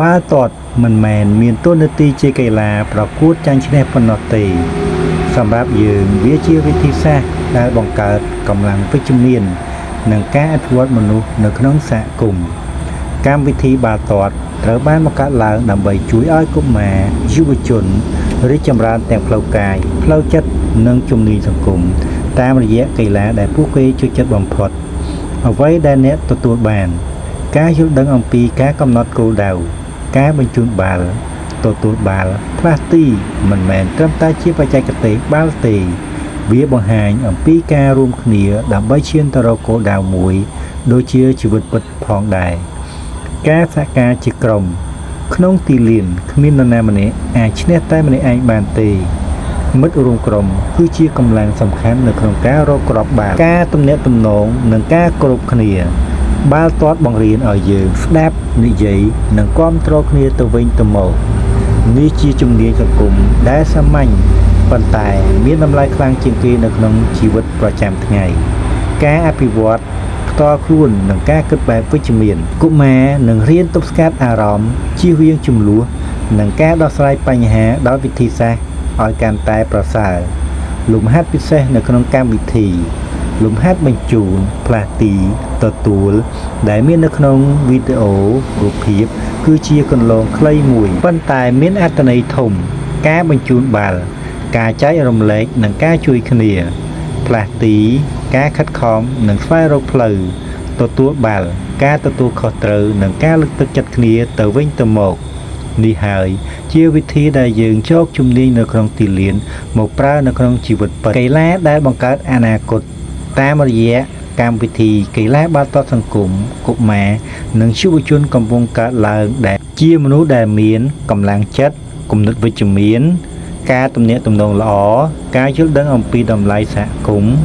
បាល់ទាត់មិនមែនមានតួនាទីជាកីឡាប្រកួតចាញ់ឈ្នះប៉ុណ្ណោះទេ សម្រាប់យើងវាជាវិធីសាស្ត្រដែលបង្កើតកម្លាំងវិជ្ជមាន និងការអភិវឌ្ឍមនុស្សនៅក្នុងសហគមន៍ កម្មវិធីបាល់ទាត់ត្រូវបានបង្កើតឡើងដើម្បីជួយឲ្យកុមារយុវជនរីកចម្រើនទាំងផ្លូវកាយ ផ្លូវចិត្ត និងជំនាញសង្គមតាមរយៈកីឡាដែលពួកគេចូលចិត្តបំផុត អ្វីដែលអ្នកទទួលបាន ការយល់ដឹងអំពីការកំណត់គោលដៅ ការបញ្ជូនបាល់ ទទួលបាល់ ផ្លាស់ទីមិនមែនត្រឹមតែជាបច្ចេកទេសបាល់ទេ វាបង្ហាញអំពីការរួមគ្នាដើម្បីឈានទៅរកគោលដៅមួយ ដូចជាជីវិតពិតផងដែរ ការសហការជាក្រុម ក្នុងទីលានគ្មាននរណាម្នាក់អាចឈ្នះតែម្នាក់ឯងបានទេ មិត្តរួមក្រុមគឺជាកម្លាំងសំខាន់នៅក្នុងការរកគ្រាប់បាល់ការទំនាក់ទំនងនិងការគោរពគ្នា បាល់ទាត់បង្រៀនឲ្យយើងស្ដាប់និយាយនិងគាំទ្រគ្នាទៅវិញទៅមកនេះជាជំនាញសង្គមដែលសាមញ្ញប៉ុន្តែមានតម្លៃខ្លាំងជាងគេនៅក្នុងជីវិតប្រចាំថ្ងៃ ការអភិវឌ្ឍផ្ទាល់ខ្លួននិងការគិតបែបវិជ្ជមានកុមារនឹងរៀនទប់ស្កាត់អារម្មណ៍ជៀសវាងជម្លោះនិងការដោះស្រាយបញ្ហាដោយវិធីសាស្ត្រឲ្យកាន់តែប្រសើរលំហាត់ពិសេសនៅក្នុងកម្មវិធី លំហាត់បញ្ជូនផ្លាស់ទីទទួលដែលមាននៅក្នុងវីដេអូរូបភាពគឺជាគន្លងខ្លីមួយប៉ុន្តែមានអត្ថន័យធំ ការបញ្ជូនបាល់ការចែករំលែកនិងការជួយគ្នា ផ្លាស់ទី ការខិតខំនិងស្វែងរកផ្លូវទទួលបាល់ការទទួលខុសត្រូវនិងការលើកទឹកចិត្តគ្នាទៅវិញទៅមកនេះហើយជាវិធីដែលយើងយកជំនាញនៅក្នុងទីលានមកប្រើនៅក្នុងជីវិតពិតកីឡាដែលបង្កើតអនាគតតាមរយៈកម្មវិធីកីឡាបាល់ទាត់សង្គមកុមារនិងយុវជនកំពុងកើតឡើងដែលជាមនុស្សដែលមានកម្លាំងចិត្តគំនិតវិជ្ជមាន ការទំនាក់ទំនងល្អការយល់ដឹងអំពីតម្លៃសហគមន៍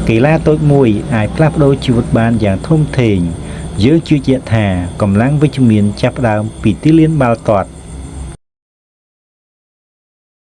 កីឡាតូចមួយអាចផ្លាស់ប្ដូរជីវិតបានយ៉ាងធំធេងយើងជឿជាក់ថាកម្លាំងវិជ្ជមានចាប់ផ្ដើមពីទីលានបាល់ទាត់